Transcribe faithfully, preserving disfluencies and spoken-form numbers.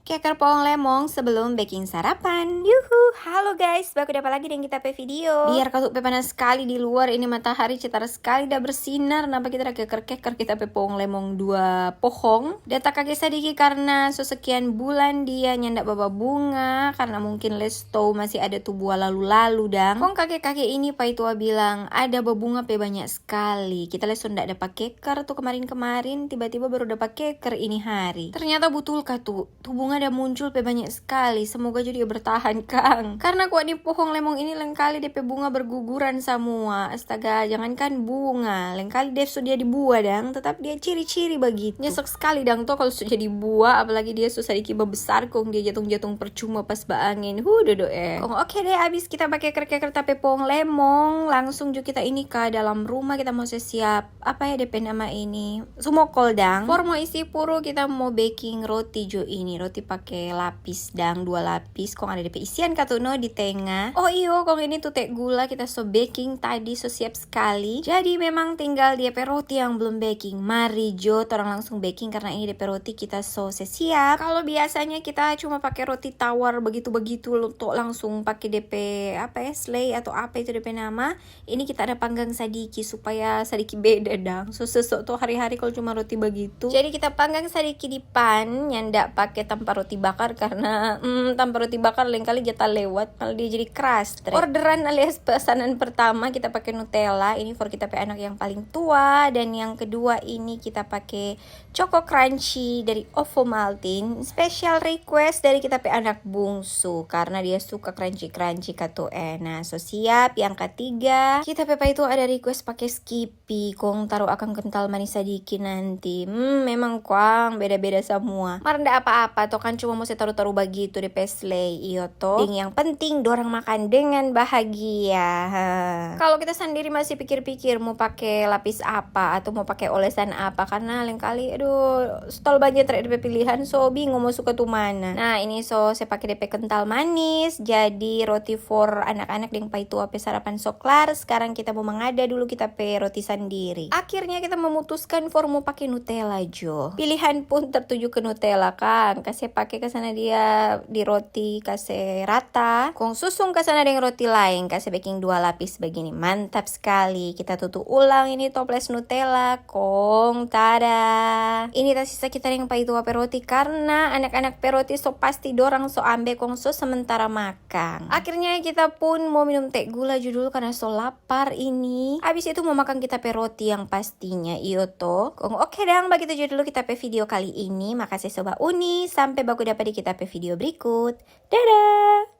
Keker pohong lemong sebelum beking sarapan. Yuhu, halo guys, baku dapa lagi deng kita pe video. Biar katu pe panas skali di luar, ini matahari cetar skali da bersinar, napa kita da keker-keker kita pe pohong lemong dua pohong. Da takage sadiki karna so sekian bulan dia nyanda bababunga, karna mungkin lei so tau masih ada tu bua lalu-lalu dang. Kong kage-kage ini paitua bilang ada babunga pe banya skali. Kita lei so nda dapa keker tu kemarin-kemarin, tiba-tiba baru dapa keker ini hari. Ternyata butul katu, tu bunga da muncul pe banya skali. Semoga jo dia bertahan kang. Karna kwa ni pohong lemong ini lengkali de pe bunga berguguran samua. Astaga, jangankan bunga, lengkali de so jadi bua dang, tetap dia ciri-ciri bagitu. Nyesek skali dang to kalu so jadi bua, apalagi dia so sadiki babesar kong dia jatung-jatung percuma pas baangin. Huh, dodo eh. Kong oke deh, abis kita pake keker-keker ta pe pohong lemong, langsung jo kita ini ka dalam rumah, kita mo se siap apa ya de pe nama ini, sumokol dang. For mo isi puru, kita mo beking roti jo ini, roti pake lapis dang, dua lapis, kong ada de pe isian katu no di tenga. Oh iyo, kong ini tu te gula kita so beking tadi, so siap skali. Jadi memang tinggal dia pe roti yang belum beking. Mari jo torang langsung beking karna ini de pe roti kita so se siap. Kalo biasanya kita cuma pake roti tawar bagitu-bagitu lo, to langsung pake de pe apa ya, selai atau apa itu de pe nama. Ini kita ada panggang sadiki supaya sadiki beda dang. So seso to hari-hari kalo cuma roti bagitu. Jadi kita panggang sadiki di pan, nyanda pake tampa roti bakar karna mm, tampa roti bakar lengkali ja talewat, malah dia jadi keras. Orderan alias pesanan pertama kita pake Nutella, ini for kita pe anak yang paling tua, dan yang kedua ini kita pake Choco Crunchy dari Ovomaltine. Special request dari kita pe anak bungsu karna dia suka crunchy-crunchy katu eh. Nah, so siap. Yang ketiga, kita pe paitua ada request pake Skippy, kong taru akang kental manis sadiki nanti. Hmm, memang kuang beda-beda samua. Mar nda apa-apa to, kan cuma mo se taru-taru bagitu de pe selai, iyo to. Deng yang penting dorang makan dengan bahagia. Ha. Kalo kita sandiri masih pikir-pikir mo pake lapis apa atau mo pake olesan apa, karna lengkali aduh stol banya tra de pe pilihan, so bingung mo suka tu mana. Nah, ini so se pake de pe kental manis, jadi roti for anak-anak deng paitua pe sarapan so klar. Skarang kita mo mangada dulu kita pe roti sandiri. Akhirnya kita memutuskan for mo pake Nutella jo. Pilihan pun tertuju ke Nutella kang, kase pake ka sana dia di roti, kase rata, kong susung ka sana deng roti laeng, kase beking dua lapis bagini. Mantap skali. Kita tutu ulang ini toples Nutella, kong tada! Ini tasisa kita deng paitua pe roti karna anak-anak pe roti so pasti dorang so ambe kong so sementara makang. Akhirnya kita pun mo minum te gula jo dulu karna so lapar ini. Abis itu mo makang kita pe roti yang pastinya, iyo to. Kong oke dang, bagitu jo dulu kita pe video kali ini. Makase so bauni, sampe baku dapa di kita pe video berikut. Dadah!